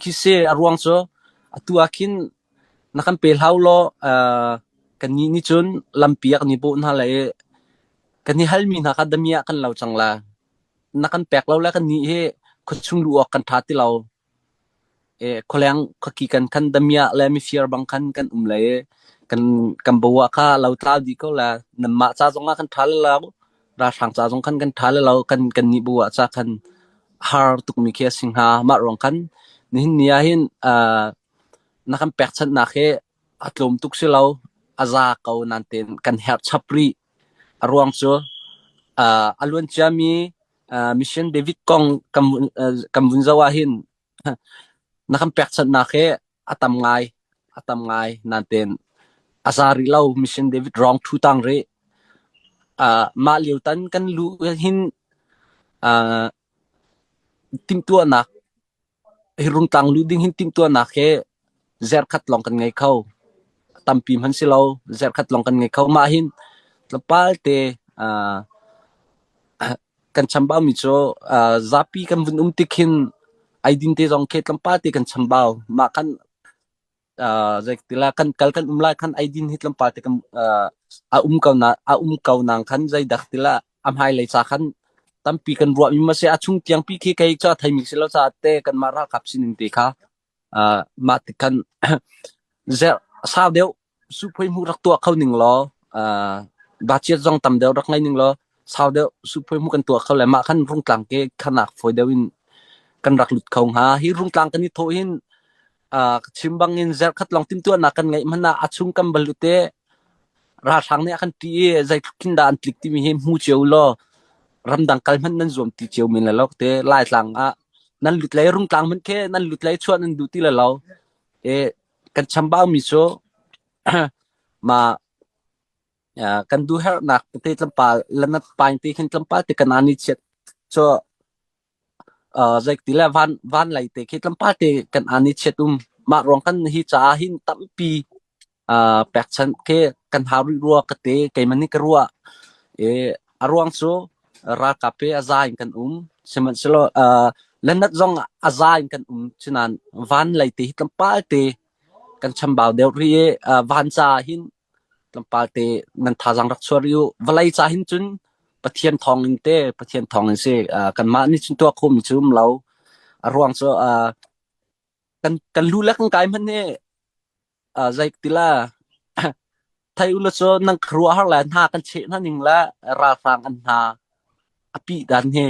Khi si a ruang cu atu ah khin na kan pe hlau law kannih nih cun lampi ah kan i bawh hna lai i kan i halmi hna kha damiah kan lo cang lai. Na kan pek lo le kannih hi khuachung luh awk kan ṭha ti lo. Khualeng khuaki kan khan damiah le mifir bang khan kan um lai i kan kan bo ah kha lo tlau dih ko la. Nanmah ca zongah kan ṭha lai lo, ralhrang ca zong khan kan ṭha lai lo. Kan kannih bu ah ca khan har tukmi khi a si hnga. Mah ruang khan nihin ni ah hin na kan pekchanhnak hi a tlawm tuk si lo, a za ko nain kan herh chap rih. A ruang cu a luan ciami Mission David kong kan vun zoh ah hin na kan pekchanhnak hi a tam ngai, a tam ngai nain a za rih lo. Mission David rong ṭhu tang rih. Mah lio tan kan luh hin timhtuahnak hi Rungtlang luh ding hin timhtuahnak hi zerkhat lawng kan ngei kho. Tampi hmanh si lo, zerkhat lawng kan ngei kho. Mah hin tlawmpal te kan chambau mi cu zapi kan vun um tik hin eidin te zong khi tlawmpal te kan chambau. Mah khan zeitila kan kal kan um lai khan eidin hi tlawmpal te kan a um ko na a um ko nang khan zeidak tila a hmailei ca khan tampi kan ruahmi ma si a chung tiangpi khi kei cu a theimi si lo caah te kanmah ralkap sining te kha mah ti khan zer sau deuh suphoi hmuh rak tuah kho ning law budget zong tam deuh rak ngei ning law sau deuh suphoi hmuh kan tuah kho le mah khan rungtlang ke khanak fawi deuh in kan rak lut kho hnga. Hi rungtlang kan i thawh hin chim bang in zerkhat lawng timhtuahnak kan ngeih hmanh ah a chung kan bal te ralhrang nih a kan ṭih i zeitluk khin dah an tlik timi hi hmu cio law ramdang kal hmanh nan zuam ti cio men le lo te Laitlang ah nan lut lei rungtlang hmanh khi nan lut lei chuah nan duh ti le lo. E kan chambau mi cu ma kan duh herhnak tete tlawmpal lanat paing te khin tlawmpal te kan ani chiat cu Zeiti le van lei te khi tlawmpal te kan aan i chiat um. Mah ruang kan hi caah hin tampi pekchanh khi kan hau rih rua ka ti. Keimah nih ka ruah. I a ruang cu ralkap hi a za in kan um. Sihmanhsehlaw lenat zong a za in kan um. Cunain van lei te hi tlawmpal te kan chambau deuh rih i van caah hin Tlawmpal te nan thazaang rak chuah rih u. Vawlei ca hin cun Pathian thawng in te Pathian thawng in si. Kanmah nih cun tuah khomi cu um lo. A ruang cu kan kan lu le kan kai hmanh hi zei ti la thei u law cu nan khuaruahhar le hna kan cheh hna ning le ralhrang an hna a pih dan hi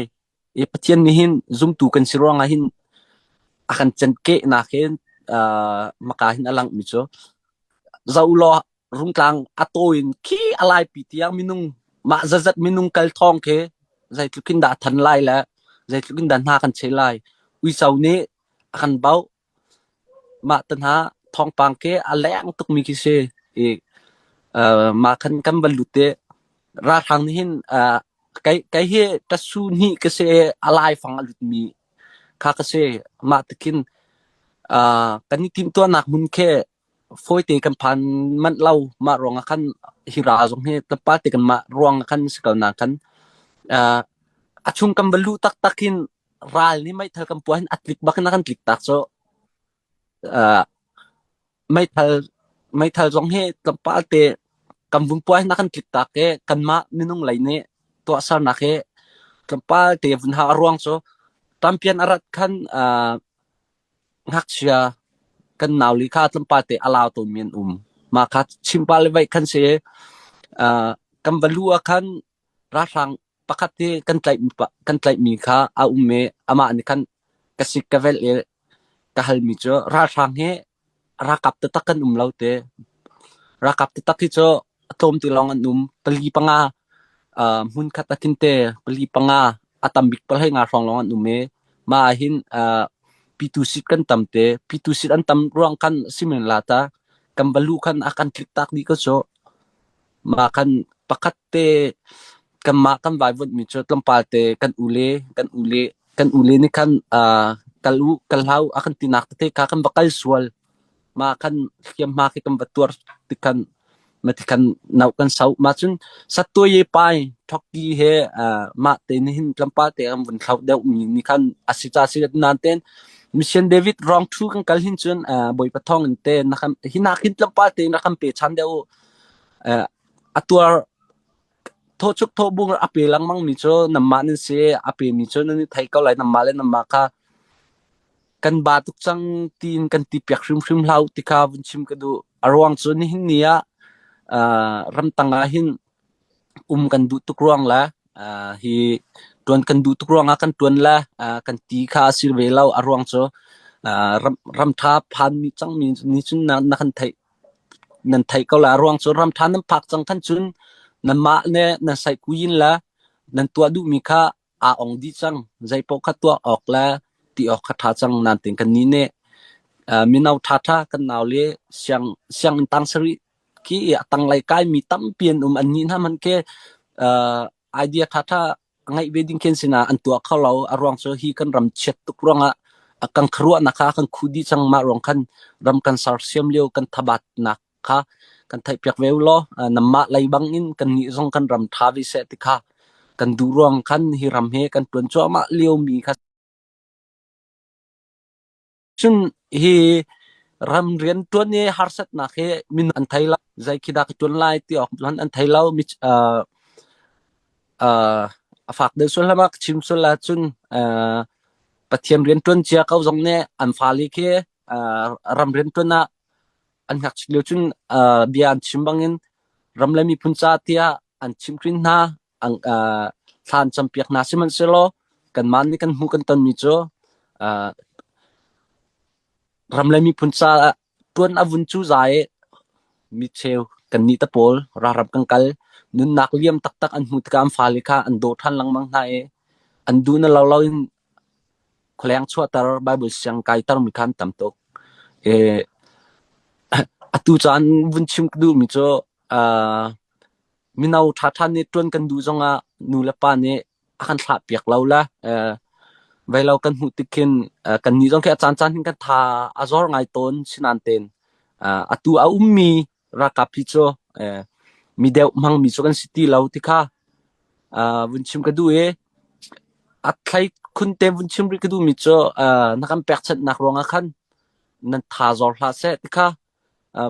i Pathian nih hin zumtu kan si ruangah hin a kan cenkehnak hin maka hin a langmi cu zo law rungtlang a taw in khi a laipi tiang minung mah zazat minung kal thawng khi zeitluk in dah than lai le zeitluk in dah hna kan cheh lai. Uico nih a kan bauh. Mah te hna thawngpang khi a leng tukmi khi si. I mah khan kan van lut i ralhrang nih hin kei kei hi tasu hnih ka si i a laifang a lutmi kha ka si. Mah tikhin kan i timhtuahnak hmun khi fawite kan phan manh lo. Mah ruangah khan hi ral zong hi tlawmpal te kanmah ruangah khan si ko nain khan a chung kan va luh taktak hin ral nih meithal kan puah hin a tlik bak in a kan tlik tak cu. Meithal meithal zong hi tlawmpal te kan vun puah hin a kan tlik tak i kanmah minung lei nih tuahsernak hi tlawmpal te vun ha. A ruang cu tampian a rat khan ngakchia kan nauli kha tlawmpal te a lau tawnmi an um. Mah kha chimpa le vaih khan si. Kan va luh ah khan ralhrang pakhat hi kan tlaih kan tlaihmi kha a um i amah nih khan ka sik ka velh i ka halmi cu ralhrang hi ralkap taktak kan um lo te. Ralkap taktak hi cu a tlawm ti lawng an um. Pali panga hmun khat ah khin te pali panga a tam bik palhei nga hrawng lawng an um i mah ah hin pitu seat kan tam te. Pitu seat an tam ruang khan simen la ta kan va luh khan a kan tlik tak dih ko cu. Mah khan pakhat te kanmah kan vaivuanhmi cu tlawmpal te kan ule kan ule kan ule nih khan kal u kal hlah u a kan tinak tete kha kan va kal sual. Mah khan hliamhma khi kan va tuar tikhan mati khan no kan so. Mah cun sattuai pai thoki he mah te nih hin tlawmpal te kan vun thlauh deuhmi nih khan a si ca si nain ten. Mission David wrong thu kan kal hin cun Bawipa thawng in te na kan hi nak hin tlawmpal te na kan pe chan deuh u. A tuar thawchuk thawbung a pe lengmang mi cu nanmah nan si a pe mi cu nan i thei ko lai nanmah le nanmah kha kan ba tuk cang tiin kan ti piak hrimhrim hlah u ti kha vun chim ka duh. A ruang cu nihin ni ah ramtang ah hin um kan duh tuk ruang le hi ṭuan kan duh tuk ruangah kan ṭuan le kan ti kha a si ve lo. A ruang cu ram ram ṭha phanmi cangmi nih cun na kan theih nan theih ko lai. A ruang cu ram ṭha nan phak cang khan cun nanmah le nan saihkuyin le nan tuah duhmi kha aa ong dih cang. Zeipaoh kha tuah awk le ti awk kha ṭha cang. Nain kannih nih mino ṭhaṭha kan naule siang sianginn tang sarih khi a tanglei kaimi tampi an um. Annih hna hmanh khi idea ṭhaṭha ngeih ve ding khin sinah an tuah kho lo. A ruang cu hi kan ram chiat tuk ruangah a kan khuaruahnak kha a kan khuh dih cang. Mah ruang khan ram kan sersiam lio kan thabatnak kha kan theihpiak ve u law nanmah lei bangin kannih zong kan ram ṭha ve seh ti kha kan duh ruang khan hi ram hi kan ṭuan cuahmah liomi kha cun hi ram rian ṭuan i harsatnak hi min an thei lo zei khi dah ka ṭuan lai ti awk hmanh an thei lo mi a fak deuh sual hlam ah ka chim sual ahcun Pathian rian ṭuan cia ko zong nih an fale khi ram rian ṭuan ah an ngakchit lio cun bia an chim bangin ram le miphun ca tiah an chimhhrin hna, an thla an campiak hna. Sihmanhsehlaw kanmah nih kan hmuh kan tonmi cu ram le miphun caah ṭuan a vun cu za i micheu kannih te pawl ralram kan kal nunnak liam taktak an hmuh tikah an fale kha an daw ṭhan lengmang hna i an duh na lo loin khualeng chuahter Bible siang kaiter mi kha an tam tuk. Atu caan vun chim ka duhmi cu mino ṭhaṭha nih ṭuan kan duh zongah nu le pa nih a kan thlah piak lo le veilo kan hmuh tik khin kannih zong khi a caancaan hin kan tha a zor ngai tawn sinain tein atu a ummi ralkap hi cu mi deuh hmangmi cu kan si ti lo ti kha vun chim ka duh i a thlei khun te vun chim rih ka duhmi cu na kan pekchanhnak ruangah khan nan tha zor hlah seh ti kha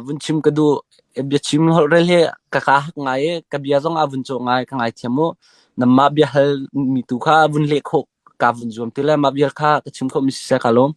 vun chim ka duh. Biachim holhrel hi ka ka hak ngai i ka bia zong a vun cawh ngai ka ngaithiam u. Nanmah bia hal mi tu kha vun leh khawh ka vun zuam ti le mah vial kha ka chim khawh mi siseh ka lawm.